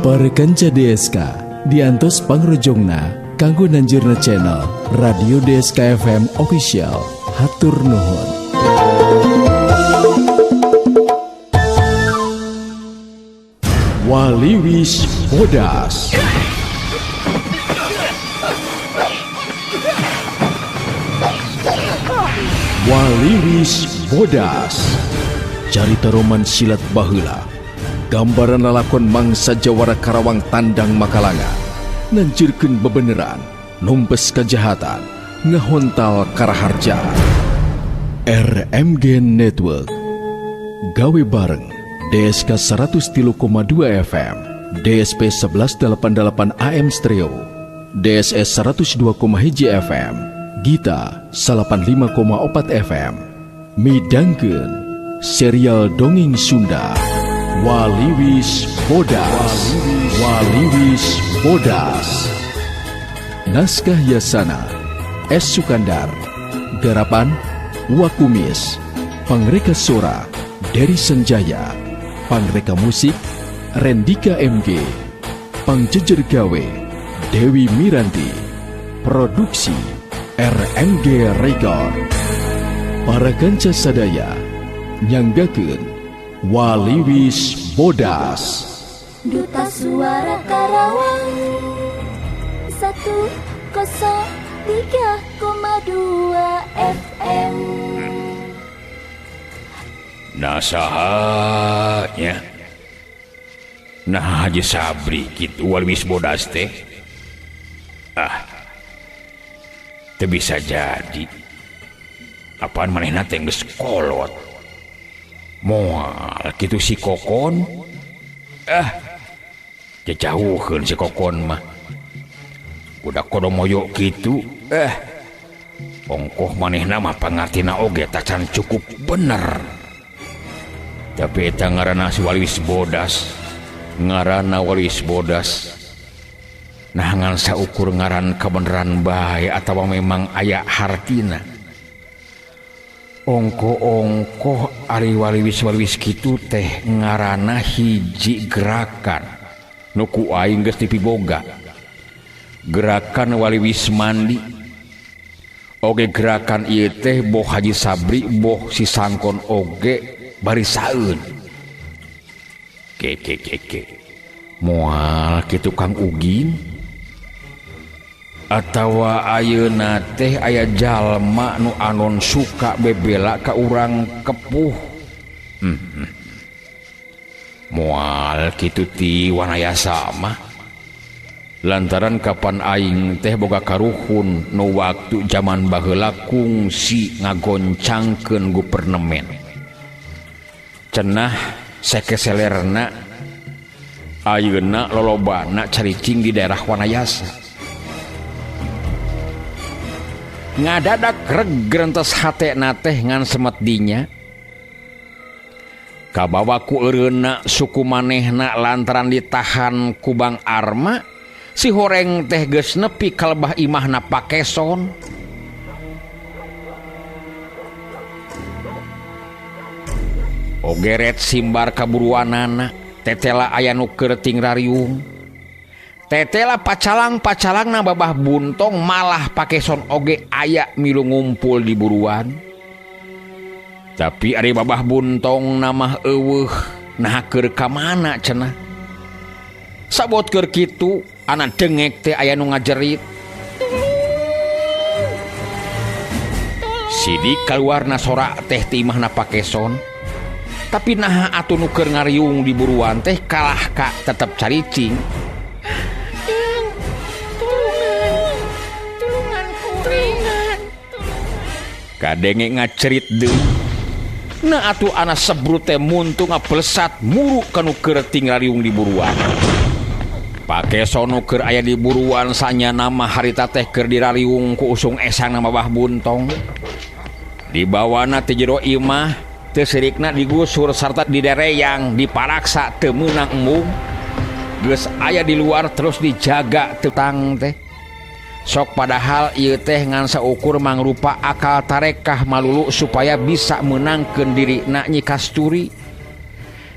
Para kanca DSK diantos pangrojongna kanggo nanjirna channel Radio DSK FM Official. Hatur nuhun. Waliwis Bodas. Waliwis Bodas. Carita roman silat baheula. Gambaran lalakon mangsa jawara Karawang tandang Makalanga. Nanjirkeun bebeneran, numpes kejahatan, ngahontal karaharja. RMG Network. Gawe bareng DSK 103,2 FM, DSP 1188 AM Stereo, DSS 102,1 FM, Gita 85,4 FM. Midangkeun serial dongeng Sunda Waliwis Bodas. Waliwis Bodas. Naskah Yasana S. Sukandar. Garapan Wakumis. Pangreka Sora Dery Senjaya. Pangreka Musik Rendika MG. Pangjejer Gawe Dewi Miranti. Produksi RMG Record. Para kanca sadaya nyanggakeun Waliwis Bodas. Duta Suara Karawang 103,2 FM. Nah sahanya. Nah Haji Sabri kitu Waliwis Bodas teh. Ah. Teu bisa jadi. Apaan manehna teh geus kolot. Moal kitu si Kokon. Ah. Jejauheun si Kokon mah. Udah kodomoyo kitu. Eh. Ongkoh manehna mah pangartina oge tacan cukup bener. Tapi eta ngaranna si Waliwis Bodas. Ngaranna Waliwis Bodas. Nah ngan saukur ngaran kebeneran bae atawa memang aya hartina. Ongkoh-ongkoh ari waliwis-waliwis kitu teh ngaranna hiji gerakan nu ku aing geus dipiboga. Gerakan waliwis mandi. Oge gerakan ieu teh boh Haji Sabri boh si Sangkon oge bari saeun. Ke ke ke ke. Moal kitu Kang Ugin. Atawa ayeuna teh aya jalma nu anon suka bebela ka urang kepuh. Moal kitu ti Wanayasa mah. Lantaran kapan aing teh boga karuhun nu waktu jaman baheula kungsi ngagoncangkeun gupernemen. Cenah sekeselerna ayeuna lolobana caricing di daerah Wanayasa. Ngadadak reg gerentes hatena teh ngan semet dinya. Kabawa ku eureunna suku manehna lantaran ditahan ku Bang Arma, si horeng teh geus nepi ka lebah imahna Pakeson. Ogeret simbar kaburuanana, tetela aya nu keur tingrariung. Tetela pacalang-pacalangna babah buntong malah Pakeson oge aya milu ngumpul di buruan. Tapi ari babah buntong namah eueuh nah keur ka mana cenah. Sabot keur kitu anak dengek teh aya nu ngajerit. Sidik kaluarna sora teh ti imahna Pakeson. Tapi naha atuh nu keur ngariung di buruan teh kalah ka tetep caricing. Kadenge ngacerit deui. Nah atuh ana sebrut teh muntu ngaplesat muru kanu keur tingrariung di buruan. Pakeson nu keur aya di buruan sanyana mah harita teh keur dirariung ku usung esang na Babah Buntong. Dibawana ti jero imah teu sirikna digusur sarta didereyang diparaksa teu meunang embung. Geus aya di luar terus dijaga teu tang teh. Sok padahal ieu teh ngan saukur mangrupa akal tarekah malulu supaya bisa menangkeun dirina Nyi Kasturi.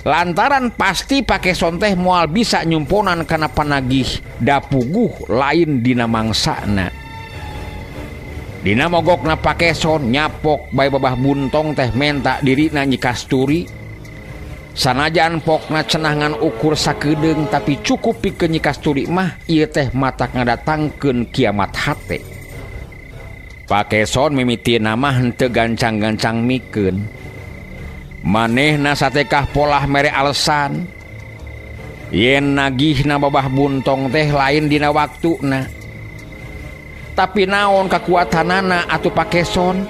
Lantaran pasti Pakeson teh moal bisa nyumponan kana panagih da puguh lain dina mangsana. Dina mogokna Pakeson nyapok bae Babah Buntong teh menta dirina Nyi Kasturi. Sanajan pokna cenah ngan ukur sakedeung tapi cukup pikeun Nyi Kasturi mah ieu teh matak ngadatangkeun kiamat hate. Pakeson mimitina mah henteu gancang-gancang mikeun. Manehna satekah polah mere alasan yen nagihna Babah Buntong teh lain dina waktuna. Tapi naon kakuatanana atuh Pakeson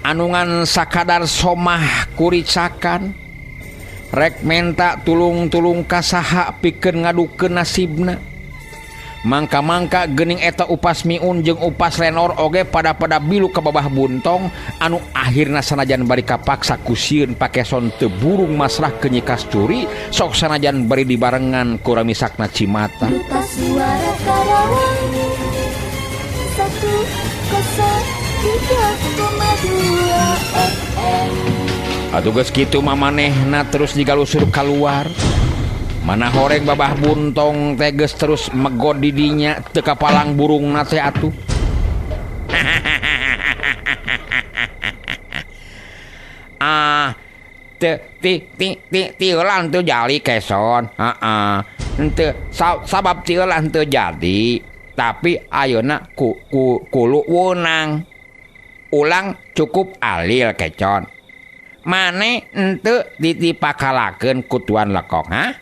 anu ngan sakadar somah kuricakan rek menta tulung-tulung ka saha pikeun ngadukeun nasibna. Mangka-mangka geuning eta upas miun jeung upas lenor oge pada-pada bilu ka Babah Buntong anu akhirna sanajan bari kapaksa ku sieun Pakeson teu burung masrah ke Nyi Kasturi sok sanajan bari dibarengan ku ramisakna cimata. Duta Suara Karawang 103,2 FM. Atuh geus kitu mah manehna terus digalusur kaluar. Mana horeng Babah Buntong teh geus terus megod di dinya teu kapalang burungna teh atuh. Ah, teu ti ti ti tieulan teu jali Keson. Heeh. Henteu sabab tieulan teu jadi, tapi ayeuna ku ku kulu weunang. Ulang cukup alil Kecon. Mane henteu ditipakalakeun ku Tuan Lekong, ha?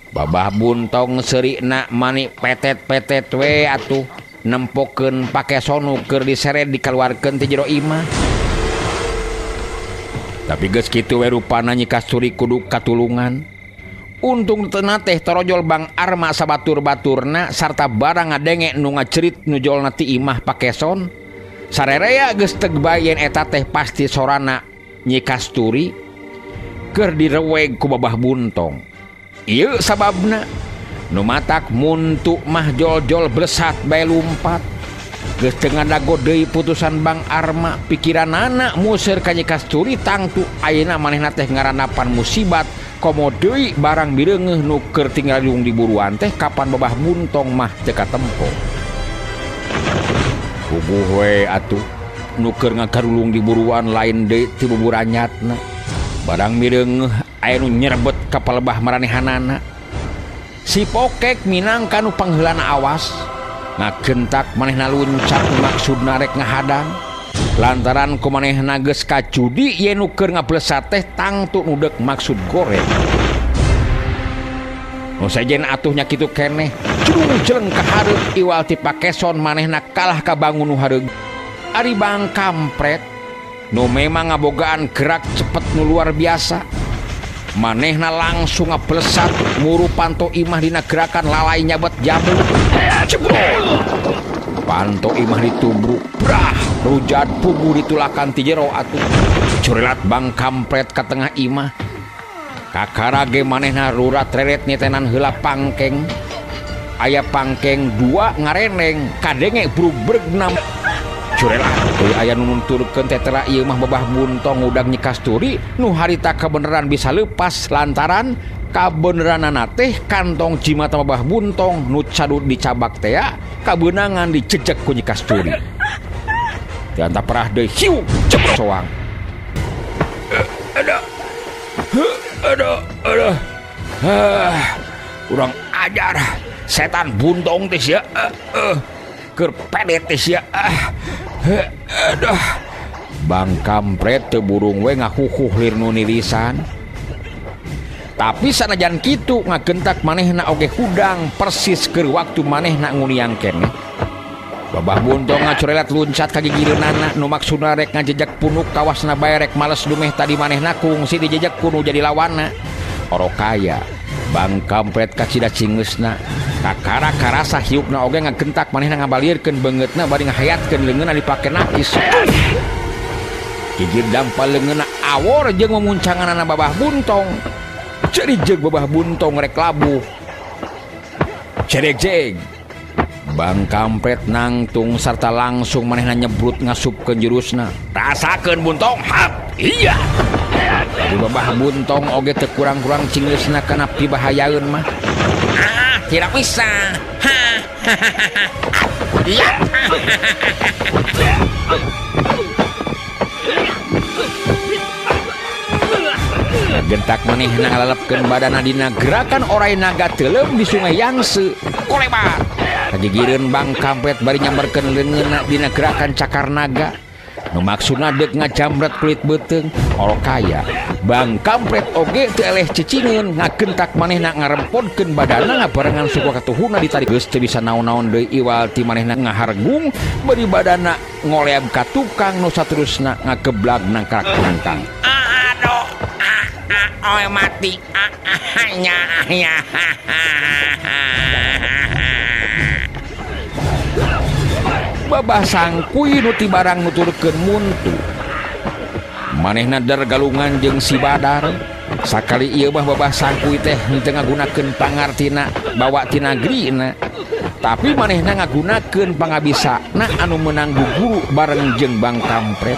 Babah Buntong seurina mani petet-petet we atuh nempokeun Pakeson nu keur diseret dikaluarkeun ti jero imah. Tapi geus kitu we rupana Nyi Kasturi kudu katulungan. Untung teu teh torojol Bang Arma sabatur-baturna sarta barang ngadenge nu ngacerit nu jolna ti imah Pakeson. Sarerea geus teu bae yen eta teh pasti sorana Nyi Kasturi keur direweg ku Babah Buntong. Ieu sababna nu matak muntu mah jol-jol blesat bae lumpat. Geus teu ngadago deui putusan Bang Arma, pikiranana museur ka Nyi Kasturi tangtu ayeuna manehna teh ngaranapan musibat komo deui barang bireungeuh nu keur tinggal di buruan teh kapan Babah Buntong mah teu katempo. Puguh we atuh nu keur ngagarulung di buruan lain deui ti buburanyatna. Barang mireungeuh aya nu nyerebet ka palebah maranehanana. Si Pokek minangka nu pangheulana awas, ngagentak manehna luncat maksudna rek ngahadang. Lantaran ku manehna geus kacudi yen nu keur ngablesat teh tangtu nu deuk maksud goreng. Nu sejen atuh nya kitu keneh, curung jeleng ka hareup iwal ti Pakeson manehna kalah ka bangun nu hareug. Ari Bang Kampret nu memang ngabogaan gerak cepet nu luar biasa. Manehna langsung ngablesat muru panto imah dina gerakan lalai nyabet jamu. Cebrol. Panto imah ditubruk, brah, rujat puguh ditulakan ti jero atuh. Curelat Bang Kampret ka tengah imah. Kakara ge manehna rurat reret nyetenan heula pangkeng. Aya pangkeng dua ngareneng kadenge brubregna. Curelat deui aya nu nunturkeun tetera ieu mah Babah Buntong udag Nyi Kasturi nu harita kabeneran bisa leupas lantaran kabeneranana teh kantong jimat Babah Buntong nu cadut dicabak tea kabeunangan dicejek ku Nyi Kasturi. Teu antaparah deui hiu cebrok soang. Aduh. Aduh, aduh. Urang ajar setan buntong teh sia. Keur pedet teh sia. Aduh. Bang Kampret teu burung we ngahuhuh lir nu nirisan. Tapi sanajan kitu ngagentak manehna oge hudang persis keur waktu manehna nguniang keneh. Babah Buntong ngacurelat luncat ka gigireunana nu maksudna rek ngajejek punuk kawasna bae rek males dumeh tadi manehna kungsi dijejek kudu jadi lawanna. Orokaya Bang Kampret kacida cingeusna kakara karasa hiupna oge ngagentak manehna ngabalirkeun beungeutna bari ngahayatkeun leungeunna dipake nakis. Gigir dampal leungeunna awor jeung memuncanganana Babah Buntong. Ceri jeung Babah Buntong rek labuh. Cereg-jeg. Bang Kampret nangtung sarta langsung manehna nyebrut ngasupkeun jurusna. Rasakeun Buntong, hap. Iya. Di babah Buntong oge teu kurang-kurang cingleusna kana pibahayaeun mah. Ah, tidak bisa. Ha. Iya. Gentak manehna ngalalepkeun badana dina gerakan orai naga teuleum di sungai Yangtze. Kolebat. Kajigireun Bang Kampret bari nyamberkeun leungeunna dina gerakan cakar naga. Nu maksudna deuk ngajamret kulit beuteung oro kaya. Bang Kampret oge teu eleh cicingeun ngagentak manehna ngarempodkeun badana ngabarengan suku katuhuna ditarik geus teu bisa naon-naon deui iwal ti manehna ngahargung bari badana ngoleab ka tukang nu saterusna ngageblag nangkrak tungkang. Aduh, oh mati. Nya nya. Babah Sangkuy nu ti barang nuturkeun muntu. Manehna der galungan jeung si Badar. Sakali ieu mah Babah Sangkuy teh henteu ngagunakeun pangartina bawa tina grina. Tapi manehna ngagunakeun pangabisana anu meunang guguru bareng jeung Bang Kampret.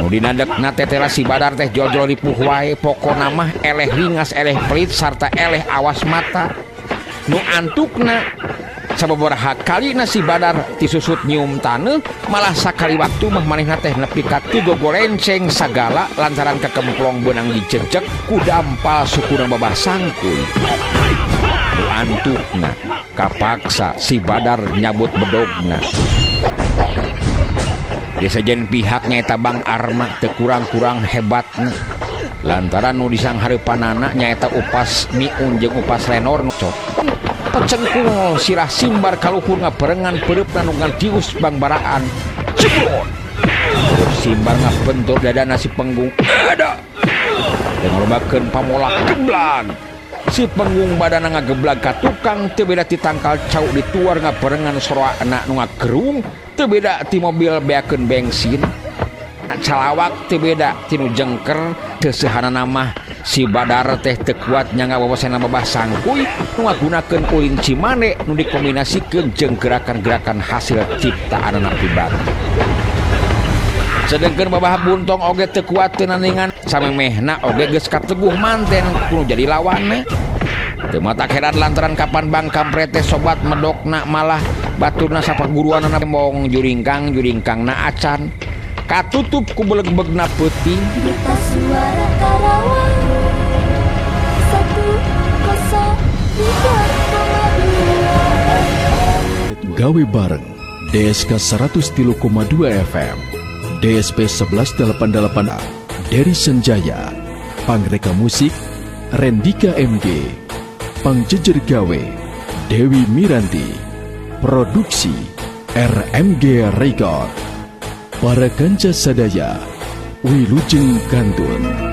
Nu dinadekna tetela si Badar teh jol-jol ripuh wae, pokona mah eleh ringas, eleh pelit sarta eleh awas mata. Nu antukna sababaraha kalina si Badar tisusut nyium taneuh, malah sakali waktu mah manehna teh nepi ka tigo gorenceng sagala lantaran kakemplong beunang dijejek ku dampal sukuna Babah Sangkuy. Nu antukna kapaksa si Badar nyabut bedogna. Disejen pihak nyaeta Bang Arma teu kurang-kurang hebatna. Lantaran nu disanghareupanana nyaeta upas miun jeung upas lenor cok. Pecengkul sirah simbar kaluhur ngabarengan peureupna nu ngadius bangbaraan. Jeblon. Simbar ngabentur dadana si Penggung. Ada. Ngalobakeun pamolak geblag. Si Penggung badana ngageblag ka tukang teu beda ti tangkal cau dituar ngabarengan soraana nu ngagerung teu beda ti mobil beakeun bensin. Calawak teu beda ti nu jengker teu seuhanana mah si Badar teh teu kuat nyangga wawasana Babah Sangkuy nu ngagunakeun ulin cimane nu dikombinasikeun jeung gerakan-gerakan hasil ciptaanana pribadi. Sedengkeun Babah Buntong oge teu kuat teu nandingan samemehna oge geus kateguh manten kudu jadi lawanna. Teu matak heran lantaran kapan Bang Kampret teh sobat medokna malah baturna sapaguruanana mong juringkang-juringkangna acan. Katutup ku beleg-belegna peuting. Duta Suara Karawang 103,2 FM. Gawe bareng DSK 103,2 FM, DSP 1188A, Dery Senjaya, Pangreka Musik, Rendika MG, Pangjejer Gawe, Dewi Miranti, Produksi RMG Record. Para kanca sadaya, wilujeng kantun.